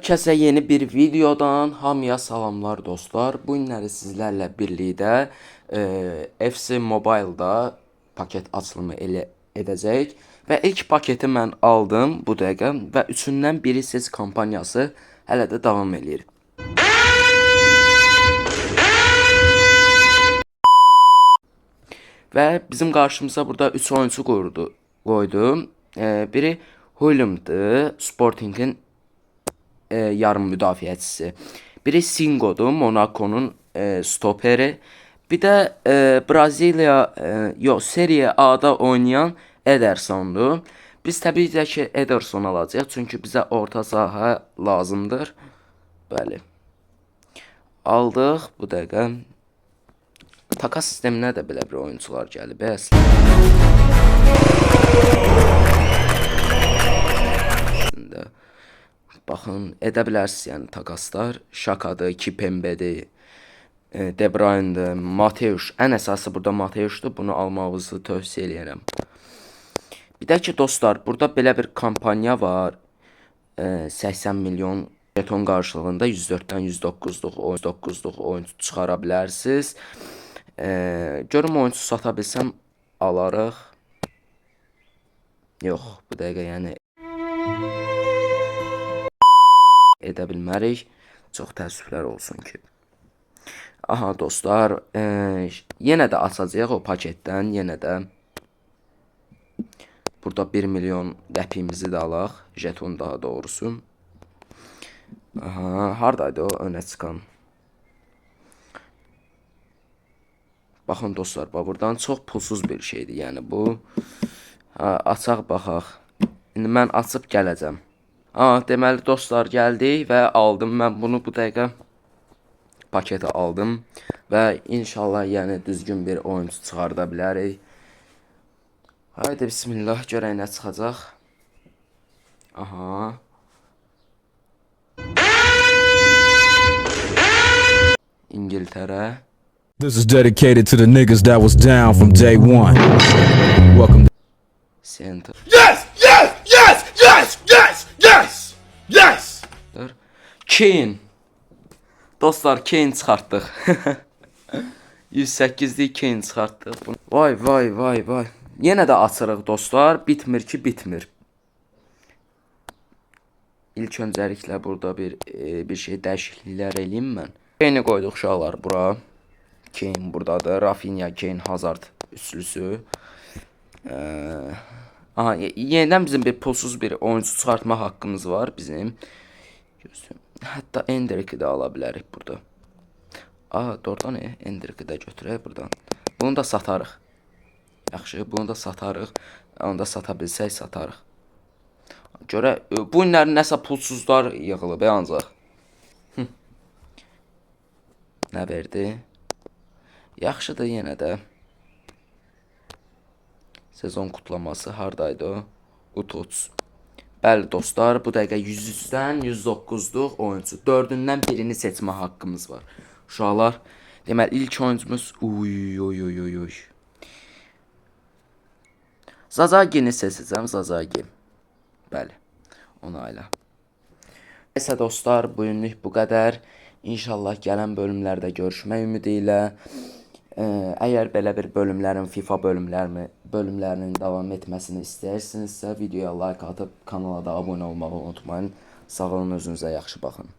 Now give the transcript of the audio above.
Hər kəsə yeni bir videodan hamıya salamlar dostlar. Bu günləri sizlərlə birlikdə FC Mobile'da paket açılımı elə edəcəyik və ilk paketi mən aldım bu dəqiqə və üçündən biri siz kampaniyası hələ də davam eləyir. Və bizim qarşımıza burada 3 oyunçu qoydu. Biri William'dır, Sporting'in yarım müdafiəçisi. Biri Singo'dur, Monaco'nun stoperi. Bir də Braziliya, yox, Serie A-da oynayan Ederson'dur. Biz təbii ki Ederson alacağıq, çünki bizə orta sahə lazımdır. Bəli. Aldıq bu dəqiqə. Takas sisteminə də belə bir oyunçular gəlib əslində. Baxın, edə bilərsiniz yəni takaslar. Şakadır, Kipembe'dir, De Bruyne'dir, Mateus. Ən əsası burada Mateus'dur. Bunu almağınızı tövsiyə eləyirəm. Bir də ki dostlar, burada belə bir kampaniya var. 80 milyon jeton qarşılığında 104-dən 109-luq, 109-luq oyunçu çıxara bilərsiniz. Görüm oyunçu sata bilsəm alarıq. Yox, bu dəqiqə yəni edə bilmərik. Çox təəssüflər olsun ki. Aha dostlar, yenə də açacağıq o paketdən, yenə də burada 1 milyon qəpiyimizi də alaq, jeton daha doğrusu. Aha, hardaydı o önə çıxan? Baxın dostlar, bax buradan çox pulsuz bir şeydir, yəni bu. Ha, açaq baxaq. İndi mən açıb gələcəm. Ha, deməli dostlar gəldik və aldım mən bunu bu dəqiqə paketi aldım və inşallah yəni düzgün bir oyunçu çıxarda bilərik. Haydi bismillah görək nə çıxacaq. Aha. İngiltərə. This is dedicated to the niggas that was down from day one. Welcome Center. Yes! Yes! Yes! Yes! Yes! Yes! Yes! Kane. Dostlar Kane çıxartdıq. 108-lik Kane çıxartdıq. Vay vay vay vay. Yenə də açırıq dostlar. Bitmir ki, bitmir. İlk öncəliklə burada bir şey dəyişikliklər eləyim mən. Kane'i qoyduq uşaqlar bura. Kane buradadır. Rafinha, Kane, Hazard üçlüsü. Aha, yenidən bizim bir pulsuz bir oyunçu çıxartma haqqımız var bizim. Göstərim. Hətta Endrick'i də ala bilərik burada. Aa, doğrudan Endrick'i də götürək buradan. Bunu da satarıq. Yaxşı, bunu da satarıq. Onu da sata bilsək satarıq. Görə bu günlər nəsə pulsuzlar yığılıb ancaq. Nə verdi? Yaxşıdır yenə də. Sezon kutlaması hardaydı o? Utots. Bəli dostlar, bu dəqiqə 103-dən 109-luq oyunçu. Dördündən birini seçmə haqqımız var. Uşaqlar, deməli ilk oyuncumuz uy uy uy uy uy. Zazagini seçəcəm, Zazagi. Bəli, onayla. Neysə dostlar, bu günlük bu qədər. İnşallah gələn bölümlərdə görüşmək ümidi ilə. Əgər belə bir bölümlərin, FIFA bölümlərinin davam etməsini istəyirsinizsə, videoya like atıb kanala da abunə olmağı unutmayın. Sağ olun, özünüzə yaxşı baxın.